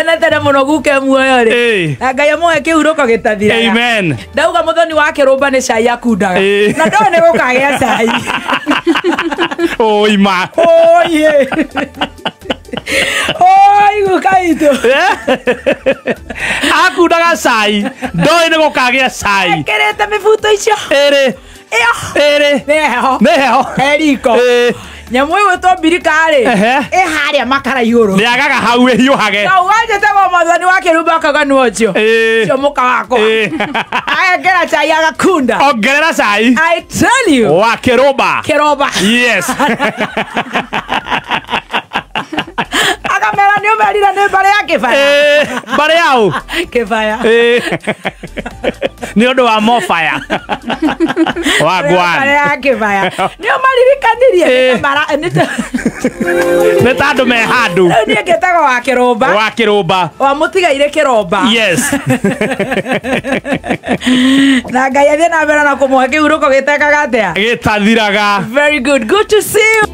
Tene tene mũno guke muoyo rĩ. Ĩĩ. Na Ngai amũhe kĩhurũko gĩtathiraga. Amen. Ndauga mũthoni wa kĩrũmba nĩ cai akundaga. Ĩĩ. Na ndoĩ nĩ gũkagĩa cai. Oima. Oye. Oi guka itũ. Akundaga cai. Ndoĩ nĩ gũkagĩa cai. Ekĩrĩte mĩbuto icio. Ĩrĩ. Ĩyo. Ĩrĩ. Nĩ heho. Nĩ heho. He riko. Ĩĩ. Nyamũ ĩgwĩtwo mbirika rĩ. Ehe. Ĩ harĩa makara igũrũ. Nĩ agaga hau ĩhiũhage. Na uganjĩtagwo mũthoni wa kĩrumba akauga nĩ ũcio. Ĩĩ. Ũcio mũka wakwa. Ĩĩ. Agekĩra cai agakunda. Ongerera cai. I tell you. Wa kĩrũmba. Kĩrũmba. Yes. Akamera nĩ ũmerire nĩ mbarĩ ya kĩbaya. Ĩĩ. Mbarĩ yaũ. Kĩbaya. Ĩĩ. Nĩ ũndũ wa mofaya. Wa Mbarĩ gwan. ya kĩbaya. Nĩ ũmaririkanirie. Ĩĩ. Nĩ Nĩ ta andũ me handũ. Rĩu niĩ ngĩtagwo wa kĩrũmba. Wa kĩrũmba. Wa mũtigaire kĩromba. Yes. Na Ngai athiĩ na mbere na kũmũhe kĩhurũko gĩtekaga atĩa. Gĩtathiraga. Very good. Good to see you.